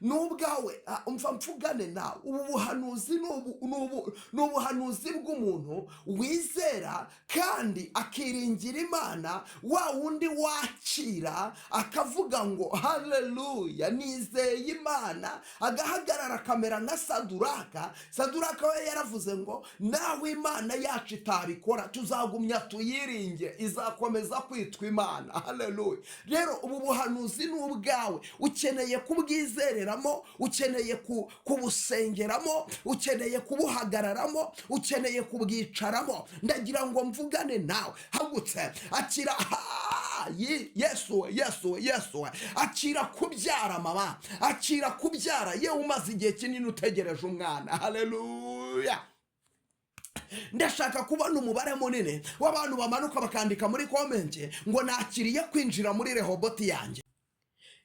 Ni ubwawe. Umva mvugane nawe. Ubu buhanuzi ni ubuhanuzi bw'umuntu wizera kandi akiringira Imana, wa wundi wakira akavuga ngo: "Haleluya, nizeye Imana," agahagarara akamera nka Saduraka. Saduraka we yaravuze ngo: "Nawe Imana yacu itabikora, tuzagumya tuyiringe, izakomeza kwitwa Imana." Haleluya. Rero ubu buhanuzi ni ubwawe. Ukeneye kubwizereramo, ukeneye kubusengeramo, ukeneye kubuhagararamo, ukeneye kubwicaramo. Ndagira ngo mvugane nawe hagutse. Akira Yesu we, Yesu we, Yesu we! Akira kubyara, mama, akira kubyara. Yewe umaze igihe kinini utegereje umwana, haleluya! Ndashaka kubona umubare munini w'abantu bamanuka bakandika muri comment ngo: "Nakiriye kwinjira muri Rehoboti yanjye."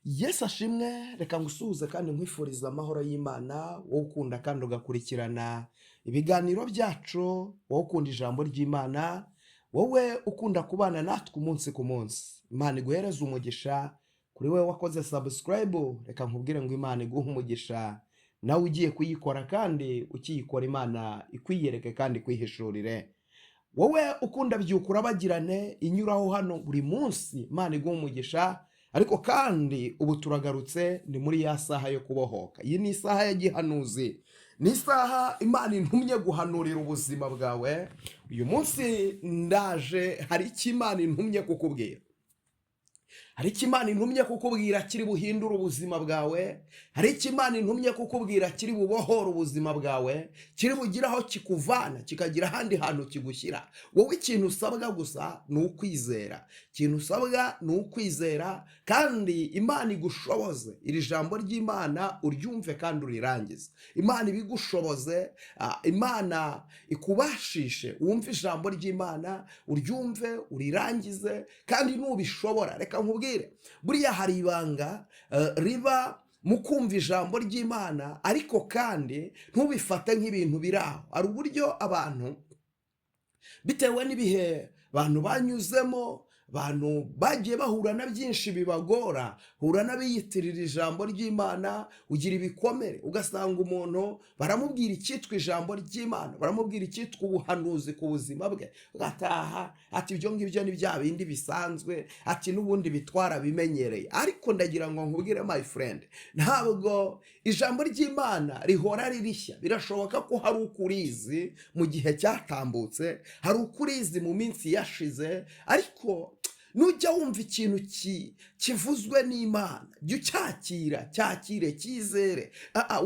Yesu ashimwe. Reka ngusuhuze kandi nkwifuriza amahoro y'Imana, wowe ukunda kandi ugakurikirana ibiganiro byacu, wowe ukunda ijambo ry'Imana, wowe ukunda kubana natwe umunsi ku munsi. Imana iguhereze umugisha. Kuri wowe wakoze subscribe, reka nkubwire ngo Imana iguhe umugisha. Nawe ugiye kuyikora kandi ukiyikora, Imana ikwiyereke kandi ikwihishurire. Wowe ukunda Byukura Bagirane inyuraho hano buri munsi, Imana iguha umugisha. Ariko kandi ubu turagarutse, ni muri ya saha yo kubohoka. Iyi ni isaha ya gihanuzi, ni isaha Imana intumye guhanurira ubuzima bwawe. Uyu munsi ndaje, hari icyo Imana intumye kukubwira, hari icyo Imana intumye kukubwira kiri buhindure ubuzima bwawe, hari icyo Imana intumye kukubwira kiri bubohore ubuzima bwawe, kiri bugire aho kikuvana kikagira ahandi hantu kigushyira. Wowe ikintu usabwa gusa ni ukwizera. Ikintu usabwa ni ukwizera, kandi Imana igushoboze iri jambo ry'Imana uryumve kandi urirangize. Imana ibigushoboze, Imana ikubashishe wumve ijambo ry'Imana, uryumve urirangize. Kandi nubishobora, reka nkubwire, buriya hari ibanga riba mu kumva ijambo ry'Imana, ariko kandi ntubifate nk'ibintu biri aho. Hari uburyo abantu, bitewe n'ibihe abantu banyuzemo, abantu bagiye bahura na byinshi bibagora, hura n'abiyitirira ijambo ry'Imana, ugira ibikomere, ugasanga umuntu baramubwira icyitwa ijambo ry'Imana, baramubwira icyitwa ubuhanuzi ku buzima bwe, ugataha ati: "Ibyo ngibyo ni bya bindi bisanzwe," ati: "N'ubundi bitwara bimenyereye." Ariko ndagira ngo nkubwire, my friend, ntabwo ijambo ry'Imana rihora ririshya. Birashoboka ko hari uko urizi mu gihe cyatambutse, hari uko urizi mu minsi yashize, ariko nujya wumva ikintu kivuzwe n'Imana, jya ucyakira, cyakire, cyizere.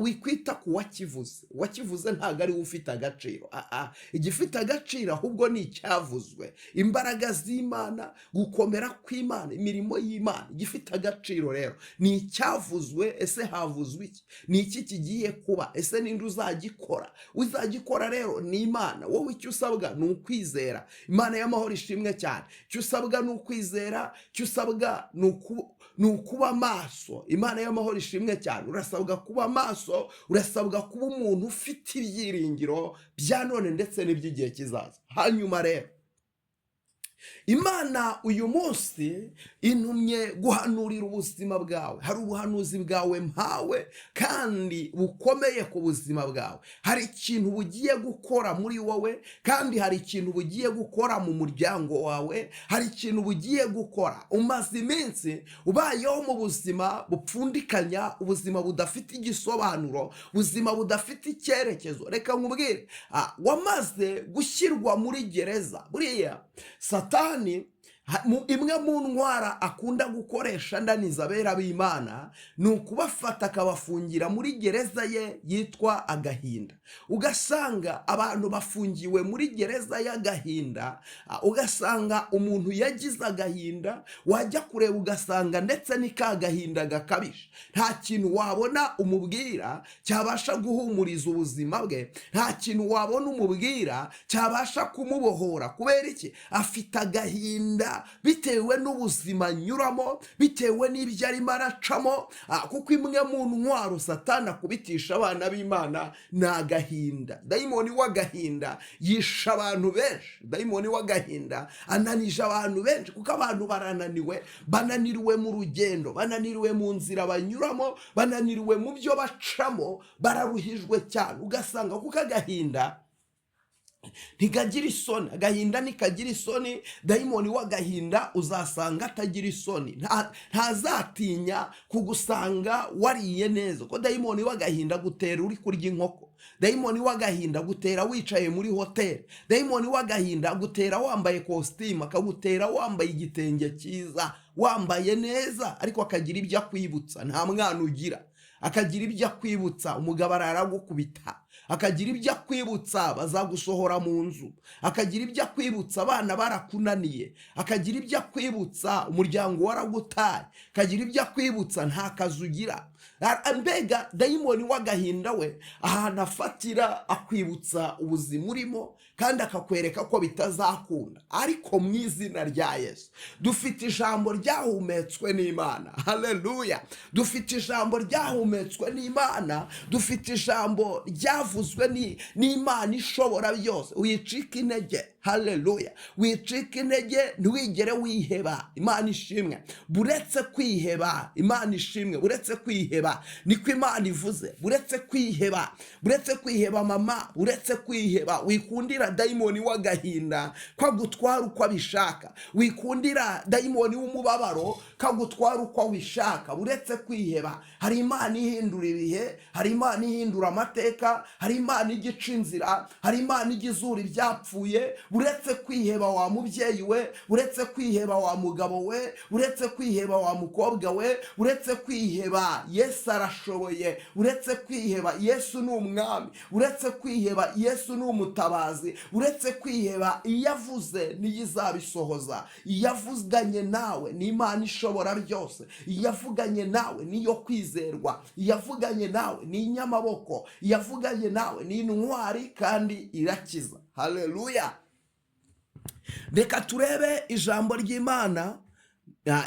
Wikwita ku wakivuze. Uwakivuze ntabwo ari we ufite agaciro. Igifite agaciro ahubwo ni icyavuzwe, imbaraga z'Imana, gukomera kw'Imana, imirimo y'Imana. Igifite agaciro rero ni icyavuzwe. Ese havuzwe iki? Ni iki kigiye kuba? Ese ninde uzagikora? Uzagikora rero ni Imana. Wowe icyo usabwa ni ukwizera. Imana y'amahoro ishimwe cyane. Icyo usabwa ni ukwizera, icyo usabwa ni ukuba maso. Imana y'amahoro ishimwe cyane. Urasabwa kuba maso, urasabwa kuba umuntu ufite ibyiringiro bya none ndetse n'iby'igihe kizaza. Hanyuma rero Imana uyu munsi intumye guhanurira ubuzima bwawe. Hari ubuhanuzi bwawe mpawe kandi bukomeye ku buzima bwawe. Hari ikintu bugiye gukora muri wowe, kandi hari ikintu bugiye gukora mu muryango wawe, hari ikintu bugiye gukora. Umaze iminsi ubayeho mu buzima bupfundikanya, ubuzima budafite igisobanuro, ubuzima budafite icyerekezo. Reka nkubwire, wamaze gushyirwa muri gereza. Buriya Satani imwe mu ntwara akunda gukoresha ndaniza abera b'Imana ni ukubafata akabafungira muri gereza ye yitwa agahinda. Ugasanga abantu bafungiwe muri gereza y'agahinda, ugasanga umuntu yagize agahinda, wajya kureba ugasanga ndetse ni ka gahinda gakabije. Nta kintu wabona umubwira cyabasha guhumuriza ubuzima bwe, nta kintu wabona umubwira cyabasha kumubohora. Kubera iki? Afite agahinda. agahinda bitewe n'ubuzima anyuramo, bitewe n'ibyo arimo aracamo, kuko imwe mu ntwaro Satani akubitisha abana b'Imana ni agahinda. Dayimoni w'agahinda yisha abantu benshi, dayimoni w'agahinda ananije abantu benshi, kuko abantu barananiwe, bananiriwe mu rugendo, bananiriwe mu nzira banyuramo, bananiriwe mu byo bacamo, bararuhijwe cyane. Ugasanga kuko agahinda ntigagira isoni, agahinda ntikagira isoni. Dayimoni w'agahinda uzasanga atagira isoni, ntazatinya kugusanga wariye neza, kuko dayimoni w'agahinda gutera uri kurya inkoko, dayimoni w'agahinda gutera wicaye muri hoteli, dayimoni w'agahinda gutera wambaye kositimu, akagutera wambaye igitenge cyiza, wambaye neza, ariko akagira ibyo akwibutsa, nta mwana ugira, akagira ibyo akwibutsa, umugabo araragukubita, akagira ibyo akwibutsa, bazagusohora mu nzu, akagira ibyo akwibutsa, abana barakunaniye, akagira ibyo akwibutsa, umuryango waragutaye, akagira ibyo akwibutsa, nta kazi ugira. Mbega dayimoni w'agahinda we ahantu afatira akwibutsa ubuzima urimo, kandi akakwereka ko bitazakunda. Ariko mu izina rya Yesu dufite ijambo ryahumetswe n'Imana. Haleluya! Dufite ijambo ryahumetswe n'Imana, dufite ijambo ryavuzwe n'Imana ishobora byose. Wicika intege, haleluya, wicika intege, ntiwigere wiheba. Imana ishimwe, buretse kwiheba. Imana ishimwe, buretse kwiheba, niko Imana ivuze. Buretse kwiheba, buretse kwiheba mama, buretse kwiheba. Wikundira dayimoni w'agahinda ko agutwara uko abishaka, wikundira dayimoni w'umubabaro ko agutwara uko abishaka. Buretse kwiheba. Hari Imana ihindura ibihe, hari Imana ihindura amateka, hari Imana igica inzira, hari Imana igizura ibyapfuye. Buretse kwiheba wa mubyeyi we, buretse kwiheba wa mugabo we, buretse kwiheba wa mukobwa we, buretse kwiheba. Yesu arashoboye. Uretse kwiheba, Yesu ni umwami. Uretse kwiheba, Yesu ni umutabazi. Uretse kwiheba, iyo avuze niyo izabisohoza. Iyo avuganye nawe ni Imana ishobora byose. Iyo avuganye nawe niyo kwizerwa. Iyo avuganye nawe ni inyamaboko. Iyo avuganye nawe ni intwari kandi irakiza. Haleluya! Reka turebe ijambo ry'Imana.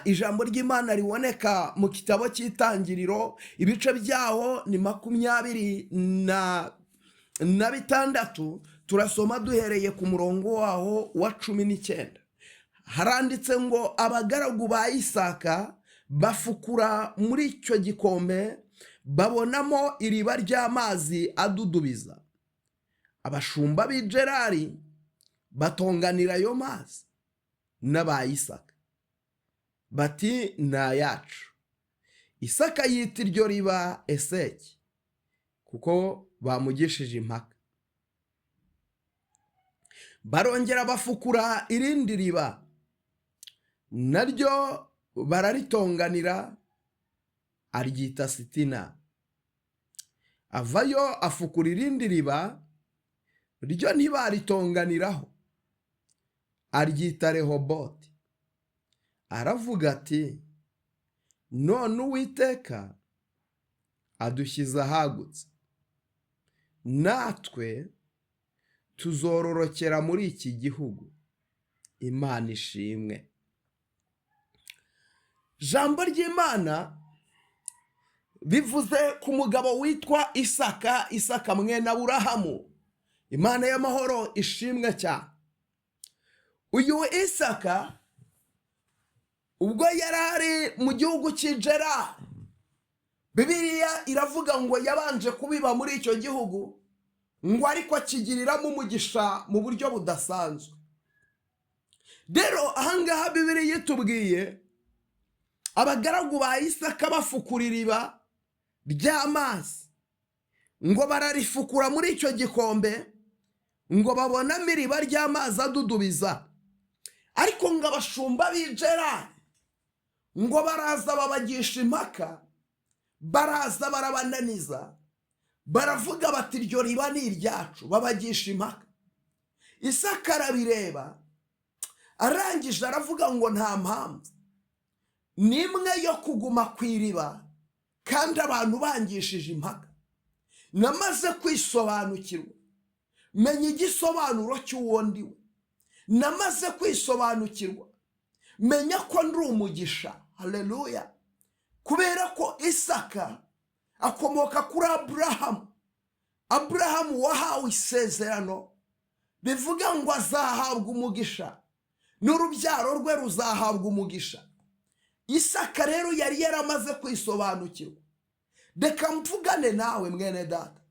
Ijambo ry'Imana riboneka mu gitabo cy'Itangiriro, ibice byaho ni 26. Turasoma duhereye ku murongo waho wa 19. Haranditse ngo abagaragu ba Isaka bafukura muri icyo gikombe, babonamo iriba ry'amazi adudubiza. Abashumba b'i Gerari batonganira ayo mazi n'aba Isaka, bati ni ayacu. Isaka yita iryo riba Eseki, kuko bamugishije impaka. Barongera bafukura irindi riba, naryo bararitonganira, aryita Sitina. Avayo afukura irindi riba, ryo ntibaritonganiraho, aryita Rehoboti. Aravuga ati none Uwiteka adushyize ahagutse, natwe tuzororokera muri iki gihugu. Imana ishimwe. Jambo ry'Imana bivuze ku mugabo witwa Isaka, Isaka mwene Aburahamu. Imana y'amahoro ishimwe cyane. Uyu Isaka ubwo yari ari mu gihugu cy'i Gerari, Bibiliya iravuga ngo yabanje kubiba muri icyo gihugu, ngo ariko akigiriramo umugisha mu buryo budasanzwe. Rero ahangaha Bibiliya itubwiye abagaragu ba Isaka bafukura iriba ry'amazi, ngo bararifukura muri icyo gikombe, ngo babonamo iriba ry'amazi adudubiza. Ariko ngo abashumba b'i Gerari ngo baraza babagisha impaka, baraza barabananiza, baravuga bati iryo riba ni iryacu, babagisha impaka. Isaka arabireba, arangije aravuga ngo nta mpamvu nimwe yo kuguma ku iriba kandi abantu bangishije impaka. Namaze kwisobanukirwa, menya igisobanuro cy'uwo ndiwe. Namaze kwisobanukirwa, Menya ko ndi umugisha. Haleluya! Kubera ko Isaka akomoka kuri Aburahamu, Aburahamu wahawe isezerano bivuga ngo azahabwa umugisha n'urubyaro rwe ruzahabwa umugisha. Isaka rero yari yaramaze kwisobanukirwa. Reka mvugane nawe, mwene data.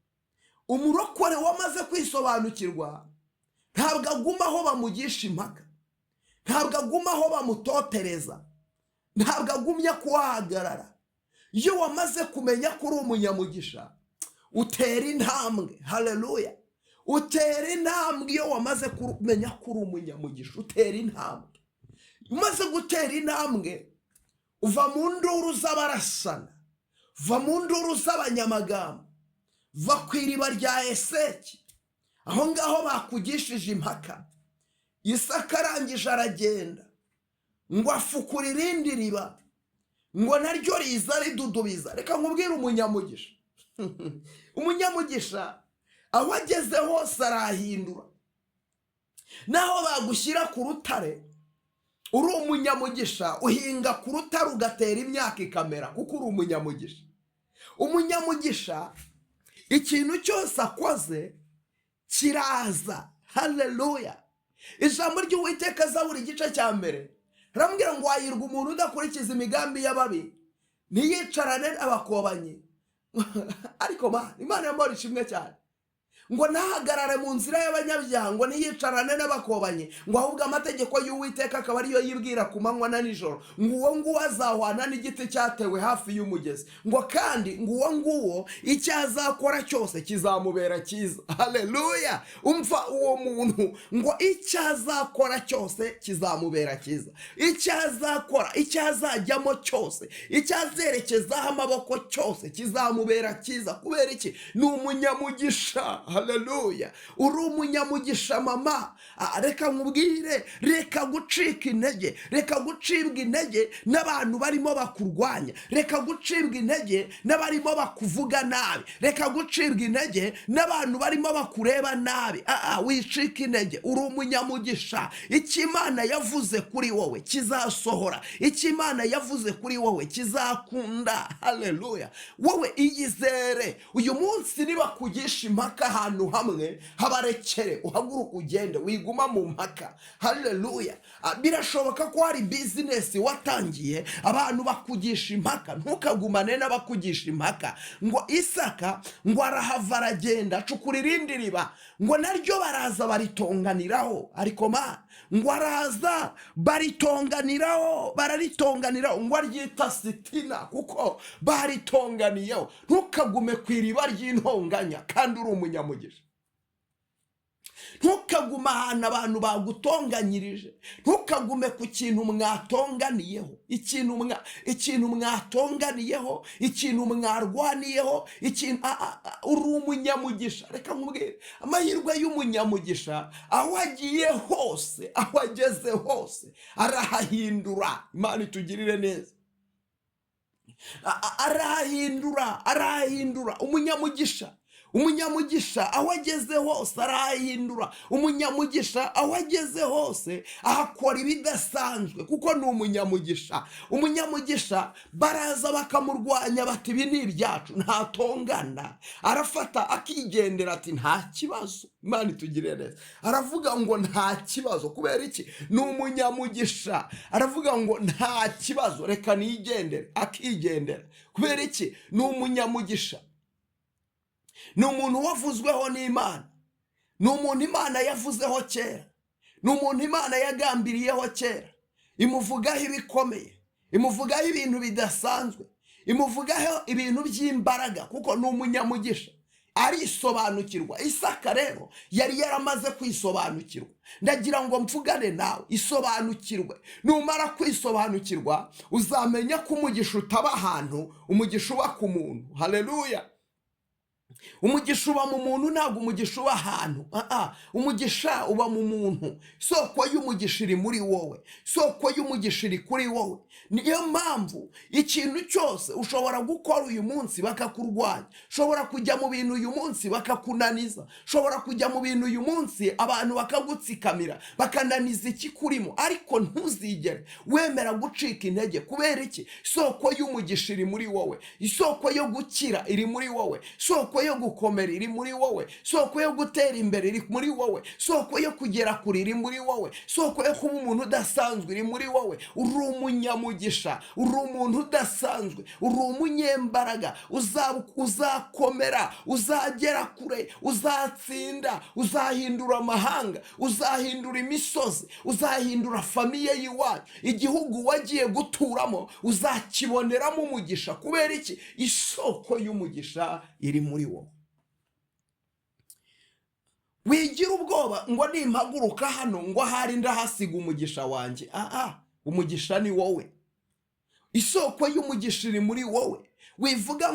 Umurokore wamaze kwisobanukirwa ntabwo aguma aho bamugisha impaka, ntabwo aguma aho bamutotereza, ntabwo agumya kuhahagarara. Iyo wamaze kumenya ko uri umunyamugisha, utera intambwe. Haleluya! Utera intambwe. Iyo wamaze kumenya ko uri umunyamugisha, utera intambwe. Umaze gutera intambwe, uva mu nduru z'abarasana, va mu nduru z'abanyamagambo, va ku iriba rya Eseki, aho ngaho bakugishije impaka. Isaka arangije aragenda, ngo afukure irindi riba, ngo naryo riza ridudubiza. Reka nkubwire, umunyamugisha, umunyamugisha aho ageze hose arahindura. Naho bagushyira ku rutare, uri umunyamugisha, uhinga ku rutare ugatera imyaka ikamera, kuko uri umunyamugisha. Umunyamugisha ikintu cyose akoze kiraza. Haleluya! Ijambo ry'Uwiteka, Zaburi igice cya 1, arambwira ngo hahirwa umuntu udakurikiza imigambi y'ababi, ntiyicarane n'abakobanyi. Ariko Mana, Imana yamora ishimwe cyane. Ngo ntahagarare mu nzira y'abanyabyaha, ngo ntiyicarane n'abakobanyi, ngo ahubwo amategeko y'Uwiteka akaba ariyo yibwira ku manywa na nijoro. Ngo uwo nguwo azahwana n'igiti cyatewe hafi y'umugezi, ngo kandi ngo uwo nguwo icyo azakora cyose kizamubera cyiza. Haleluya! Umva, uwo muntu ngo icyo azakora cyose kizamubera cyiza. Icyo azakora, icyo azajyamo cyose, icyo azerekezaho amaboko cyose kizamubera cyiza. Kubera iki? Ni umunyamugisha. Haleluya! Uri umunyamugisha, mama. Reka nkubwire, reka gucika intege, reka gucibwa intege n'abantu barimo bakurwanya, reka gucibwa intege n'abarimo bakuvuga nabi, reka gucibwa intege n'abantu barimo bakureba nabi. Wicika intege, uri umunyamugisha. Icyo Imana yavuze kuri wowe kizasohora, icyo Imana yavuze kuri wowe kizakunda. Haleluya! Wowe iyizere. Uyu munsi nibakugisha impaka ahantu hamwe, habarekere, uhaguruke ugende, wiguma mu mpaka. Haleluya! Birashoboka ko hari business watangiye, abantu bakugisha impaka. Ntukagumane n'abakugisha impaka. Ngo Isaka ngo arahava aragenda, acukura irindi riba, ngo naryo baraza baritonganiraho. Ariko ma ngo araza baritonganiraho, bararitonganiraho, ngo aryita Sitina kuko baritonganiyeho. Ntukagume ku iriba ry'intonganya kandi uri umunyamugisha. Ntukagume ahantu abantu bagutonganyirije, ntukagume ku kintu mwatonganiyeho, ikintu mwatonganiyeho, ikintu mwarwaniyeho, ikintu uri umunyamugisha. Reka nkubwire, amahirwe y'umunyamugisha, aho agiye hose, aho ageze hose arahahindura. Imana itugirire neza. Arahindura, arahindura. Umunyamugisha, umunyamugisha aho ageze hose arahindura. Umunyamugisha aho ageze hose ahakora ibidasanzwe kuko ni umunyamugisha. Umunyamugisha baraza bakamurwanya bati: "Ibi ni ibyacu." Ntatongana, arafata akigendera, ati: "Nta kibazo." Imana itugirire neza. Aravuga ngo nta kibazo. Kubera iki? Ni umunyamugisha. Aravuga ngo nta kibazo, reka nigendere, akigendera. Kubera iki? Ni umunyamugisha, ni umuntu wavuzweho n'Imana, ni umuntu Imana yavuzeho kera, ni umuntu Imana yagambiriyeho kera, imuvugaho ibikomeye, imuvugaho ibintu bidasanzwe, imuvugaho ibintu by'imbaraga, kuko ni umunyamugisha, arisobanukirwa. Isaka rero yari yaramaze kwisobanukirwa. Ndagira ngo mvugane nawe, isobanukirwe. Numara kwisobanukirwa, uzamenya ko umugisha utaba ahantu, umugisha uba ku muntu. Haleluya! Umugisha uba mu muntu, ntabwo umugisha uba ahantu. Umugisha uba mu muntu. Isoko y'umugisha iri muri wowe, isoko y'umugisha iri kuri wowe. Niyo mpamvu ikintu cyose ushobora gukora uyu munsi bakakurwanya, ushobora kujya mu bintu uyu munsi bakakunaniza, ushobora kujya mu bintu uyu munsi abantu bakagutsikamira, bakananiza ikikurimo, ariko ntuzigere wemera gucika intege. Kubera iki? Isoko y'umugisha iri muri wowe, isoko yo gukira iri muri wowe, isoko yo gukomera iri muri wowe, isoko yo gutera imbere iri muri wowe, isoko yo kugera kure iri muri wowe, isoko yo kuba umuntu udasanzwe iri muri wowe. Uri umunyamugisha, uri umuntu udasanzwe, uri umunyembaraga, uzakomera, uzagera kure, uzatsinda, uzahindura amahanga, uzahindura imisozi, uzahindura famille y'iwanyu, igihugu wagiye guturamo uzakiboneramo umugisha. Kubera iki? Isoko y'umugisha iri muri wowe. Wigira ubwoba ngo nimpaguruka hano ngo ahari ndahasiga umugisha wanjye. Aha, umugisha ni wowe, isoko y'umugisha iri muri wowe. Wivuga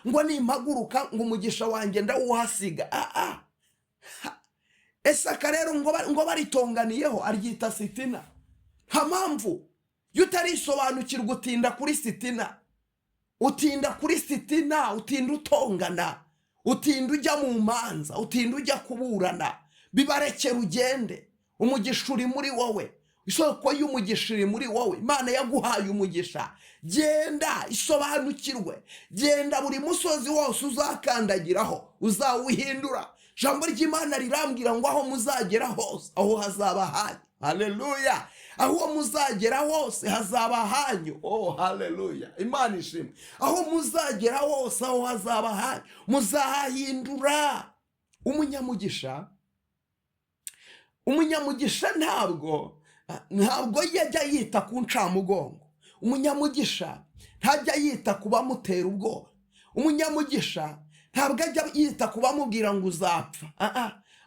ngo nimpaguruka ngo umugisha wanjye ndawuhasiga. Aha, Esaka rero ngo baritonganiyeho aryita Sitina. Nta mpamvu iyo utarisobanukirwa utinda kuri Sitina, utinda kuri Sitina, utinda utongana, utinda ujya mu manza, utinda ujya kuburana. Bibarekera ugende. Umugisha uri muri wowe, isoko y'umugisha iri muri wowe. Imana yaguhaye umugisha. Genda isobanukirwe, genda buri musozi wose uzakandagiraho uzawuhindura. Ijambo ry'Imana rirambwira ngo aho muzagera hose aho hazaba hanyu. Haleluya! Aho muzagera hose hazaba hanyu. Oh, haleluya! Imana ishimwe. Aho muzagera hose aho hazaba hanyu, muzahahindura. Umunyamugisha ntabwo yajya yita ku ncamugongo. Umunyamugisha ntajya yita ku bamutera ubwoba. Umunyamugisha ntabwo ajya yita ku bamubwira ngo uzapfa.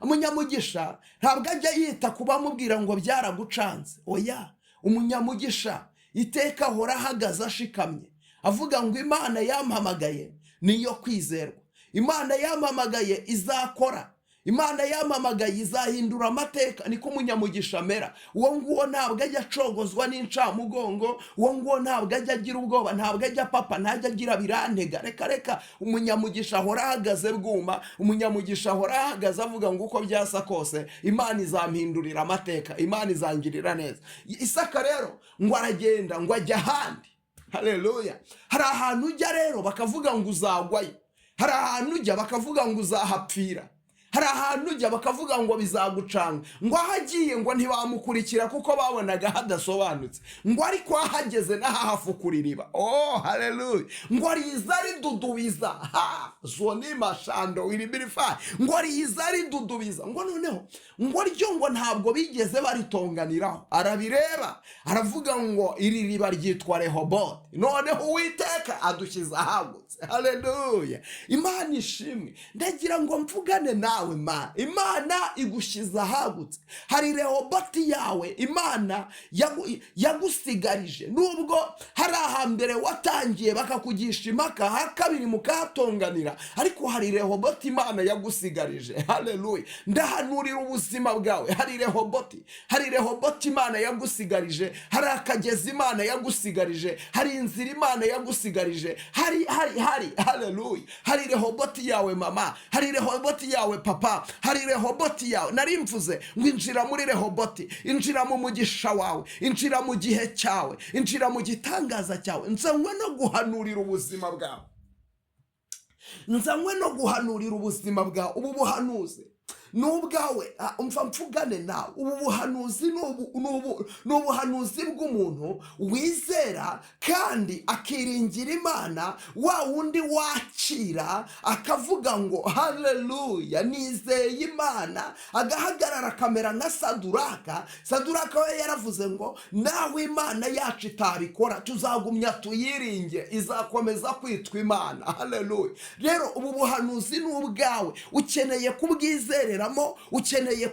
Umunyamugisha ntabwo ajya yita ku bamubwira ngo byaragucanze. Oya, umunyamugisha iteka ahora ahagaze ashikamye, avuga ngo Imana yampamagaye niyo kwizerwa, Imana yampamagaye izakora, Imana yampamagaye izahindura amateka. Niko umunyamugisha amera. Uwo nguwo ntabwo ajya acogozwa n'incamugongo, uwo nguwo ntabwo ajya agira ubwoba, ntabwo ajya papa, ntajya agira birantega. Reka reka, umunyamugisha ahora ahagaze bwuma. Umunyamugisha ahora ahagaze avuga ngo uko byasa kose Imana izampindurira amateka, Imana izangirira neza. Isaka rero ngo aragenda ngo ajya ahandi. Haleluya! Hari ahantu ujya rero bakavuga ngo uzagwayo, hari ahantu ujya bakavuga ngo uzahapfira, hari ahantu ujya bakavuga ngo bizagucanga. Ngo aho agiye ngo ntibamukurikira kuko babonaga hadasobanutse, ngo ariko ahageze n'ahahafukura iriba. Oh, haleluya! Ngo riza ridudubiza ha zoni mashando wiribirifa, ngo riza ridudubiza. Ngo noneho ngo ryo ngo ntabwo bigeze baritonganiraho. Arabireba aravuga ngo iri riba ryitwa Rehoboti, noneho Uwiteka adushyize ahagutse. Haleluya! Imana ishimwe. Ndagira ngo mvugane nawe ma Imana igushyize ahagutse. Hari Rehoboti yawe Imana yagusigarije. Nubwo hari ahambere watangiye bakakugisha impaka, ha kabiri mukahatonganira, ariko hari Rehoboti Imana yagusigarije. Haleluya! Ndahanurira ubuzima bwawe. Hari Rehoboti, hari Rehoboti Imana yagusigarije, hari akagezi Imana yagusigarije, hari inzira Imana yagusigarije, hari hari hari haleluya, hari Rehoboti yawe mama, hari Rehoboti yawe papa, hari Rehoboti yawe. Nari mvuze ngo injira muri Rehoboti, injira mu mugisha wawe, injira mu gihe cyawe, injira mu gitangaza cyawe. Nzanywe no guhanurira ubuzima bwawe, nzanywe no guhanurira ubuzima bwawe. Ubu buhanuzi ni ubwawe. Umva mvugane nawe. Ubu buhanuzi ni ubuhanuzi bw'umuntu wizera kandi akiringira Imana, wa wundi wakira akavuga ngo haleluya, nizeye Imana, agahagarara akamera nka Saduraka. Saduraka we yaravuze ngo nawe Imana yacu itabikora tuzagumya tuyiringe, izakomeza kwitwa Imana. Haleluya! Rero ubu buhanuzi ni ubwawe, ukeneye kubwizerera. kubukoreramo, ukeneye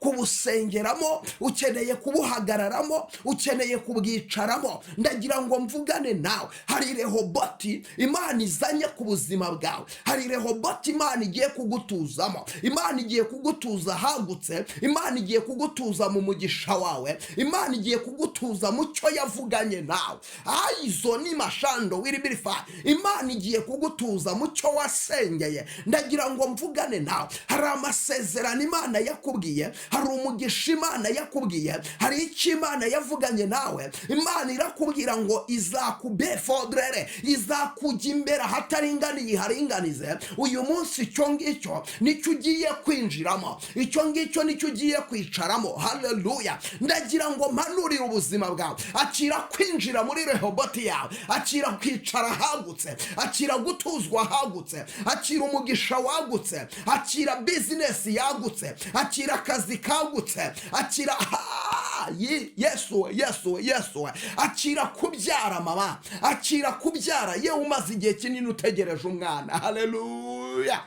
kubusengeramo, ukeneye kubuhagararamo, ukeneye kubwicaramo. Ndagira ngo mvugane nawe. Hari Rehoboti Imana izanye ku buzima bwawe, hari Rehoboti Imana igiye kugutuzamo. Imana igiye kugutuza ahagutse, Imana igiye kugutuza mu mugisha wawe, Imana igiye kugutuza mu cyo yavuganye nawe. Ayizo ni mashando wiribirifa. Imana igiye kugutuza mu cyo wasengeye. Ndagira ngo mvugane nawe. Hari amasezerano Imana yakubwiye, hari umugisha Imana yakubwiye, hari icyo Imana yavuganye nawe. Imana irakubwira ngo izakubefodrere, izakujya imbere ahataringaniye iharinganize. Uyu munsi icyo ngicyo nicyo ugiye kwinjiramo, icyo ngicyo nicyo ugiye kwicaramo. Haleluya! Ndagira ngo mpanurire ubuzima bwawe. Akira kwinjira muri Rehoboti yawe, akira kwicara ahagutse, akira gutuzwa ahagutse, akira umugisha wagutse, akira business yagutse, akira akazi kagutse, akira Yesu we, Yesu we, Yesu we! Akira kubyara mama, akira kubyara yewe umaze igihe kinini utegereje umwana. Haleluya!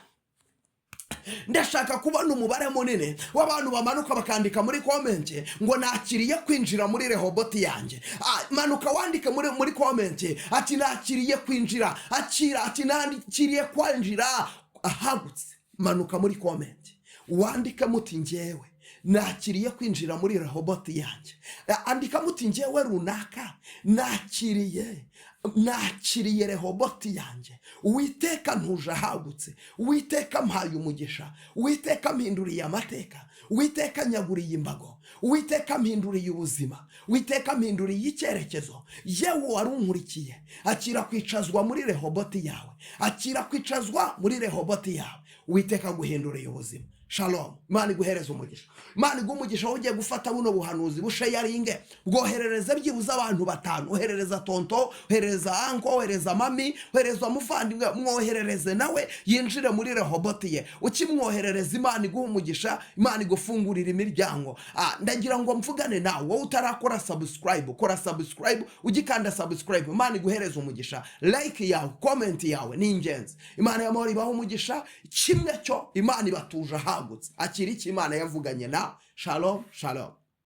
Ndashaka kubona umubare munini w'abantu bamanuka bakandika muri comment ngo nakiriye kwinjira muri Rehoboti yanjye. Manuka wandike muri comment ati nakiriye kwinjira. Akira ati nakiriye kwinjira ahagutse. Manuka muri comment wandike muti njyewe nakiriye kwinjira muri Rehoboti yanjye. Andika muti njyewe runaka nakiriye Rehoboti yanjye. Uwiteka ntuje ahagutse, Uwiteka mpaye umugisha, Uwiteka mpinduriye amateka, Uwiteka nyaguriye imbago, Uwiteka mpinduriye ubuzima, Uwiteka mpinduriye icyerekezo. Yewe wari unkurikiye, akira kwicazwa muri Rehoboti yawe, akira kwicazwa muri Rehoboti yawe. Uwiteka aguhinduriye ubuzima. Shalom! Imana iguhereze umugisha, Imana iguhe umugisha. Wowe ugiye gufata buno buhanuzi busharinge, bwoherereze byibuze abantu batanu. Oherereza tonton, oherereza uncle, ohereza mami, ohereza umuvandimwe, mwoherereze nawe yinjire muri Rehoboti ye. Ukimwoherereza, Imana iguhe umugisha, Imana igufungurira imiryango. Ndagira ngo mvugane nawe wowe utarakora subscribe. Kora subscribe. Ugikanda subscribe, Imana iguhereze umugisha. Like yawe, comment yawe ni ingenzi. Imana y'amahoro ibaha umugisha. Kimwe cyo, Imana ibatuje ahagutse. Akira icyo Imana yavuganye nawe. Shalom, shalom.